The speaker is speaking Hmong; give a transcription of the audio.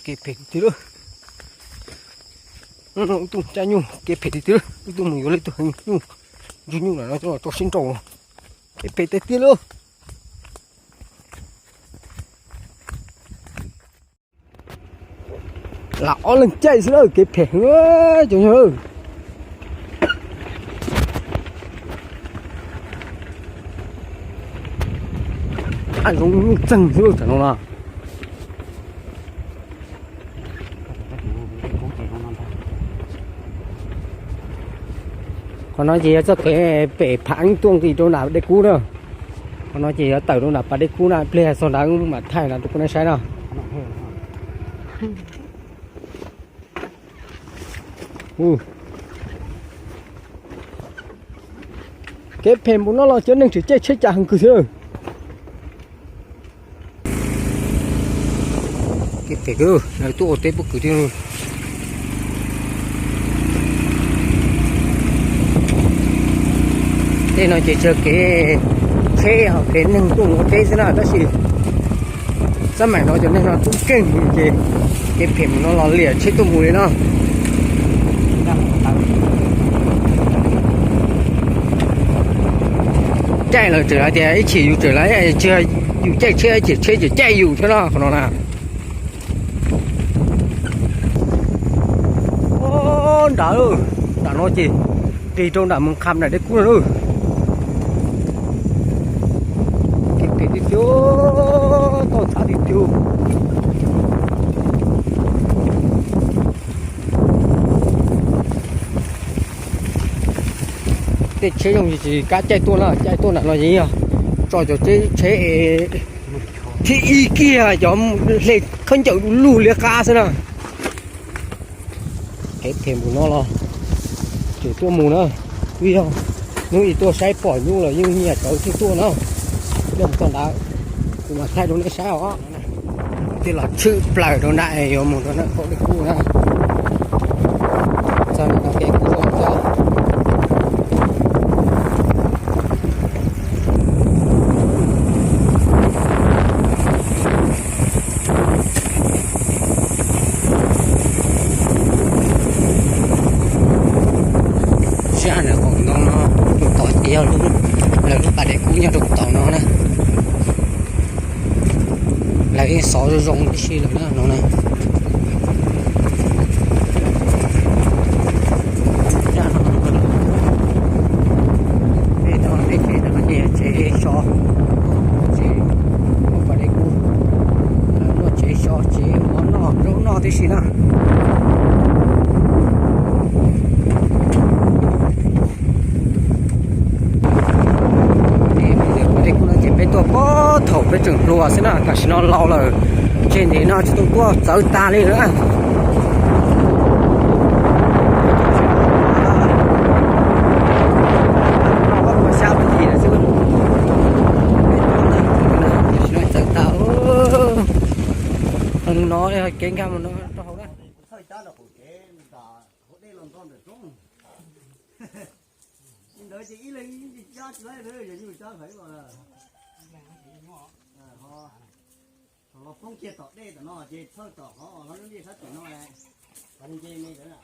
Kev phem tiag tiag lawm. Ib tug caj nyuj kev phem tiag tiag lawm, ib tug mus yuav li tug heev nyuj, ntsug nyuj lam no coj los rau sib nraus. Kev phem tiag tiag lawm. Lam ob leeg caij xwb lawm, kev phem cov nyuj. Ab, zoo nyuj txeeg xwb tam no na. Qhov no ces yog txoj kev pem Pham Eeb tuaj nqis rau nram dej kub na. Qhov no ces yog tawm rau nram pas dej kub na, pliag txog ntawd mam thaij no rau nej saib na. Kev phem npaum no los cov neeg tseem caij tsheb cas heev kawg thiab. Kev phem kawg, lawv tuaj ua teb pob kws thiab. Tej no ces tsuas kev tsheb ho kev neeg tuaj mus ua teb xwb na, tab sis xab maim no cov neeg no tub keeg ces kev phem no los liam tsheb tuaj mus li no. Caij lawv tseem hais tias ib chim yus tseem lawv, tsis yog yus caij tsheb, ces tsheb ces caij yus thiab no qhov no na. Nram, nram no ces nqis rau nram Moos Kham nram dej kub na. Kev phem tiag tiag, toj txhav tiag tiag. Tej tsheb zoo tsis kam caij tuaj na, caij tuaj nram no ces yog tso cov tsheb thib ib kiag cov hle khaub ncaws du lug liab qab xwb na. Kev phem npaum no los tseem tuaj mus na. Twb yog hnub ib tuaj saib pom nyuj los yeej nyiam tawv thiaj tuaj na. Coj mus txog ntawd kuv mam thaij rau nej saib os. Twb los tshwm plaws rau nram yuav mus rau nram qaum dej kub na. Txog nram kev kub zoo cov. Sab ntawm qaum ntoo no rau tod ces yog lawv lub pas dej kub nyob rau tom no na. Lawv yeej xov zoo zoo tib si lawm na no na. Tej tsev no ces tsev so, tsev pas dej kub, lawv muaj tsev so tsev mov noj zaub noj tib si na. Pas dej kub no ces peb tuaj puag thaum peb tseem hluas xwb na, tam sim no laus lawm, tseg ntev no tsis tau tuaj txawv tas li lawm. Tam sim no txawv tas. No kev nkag mus no rau hauv na. Ntawd ces ib leeg ib cab tsis laib, yog nyuj cab heev los. Thaum los poob kiag tom dej tom no ces thawj tom qhov lub liaj sab tim no, qhov nce me ntawd.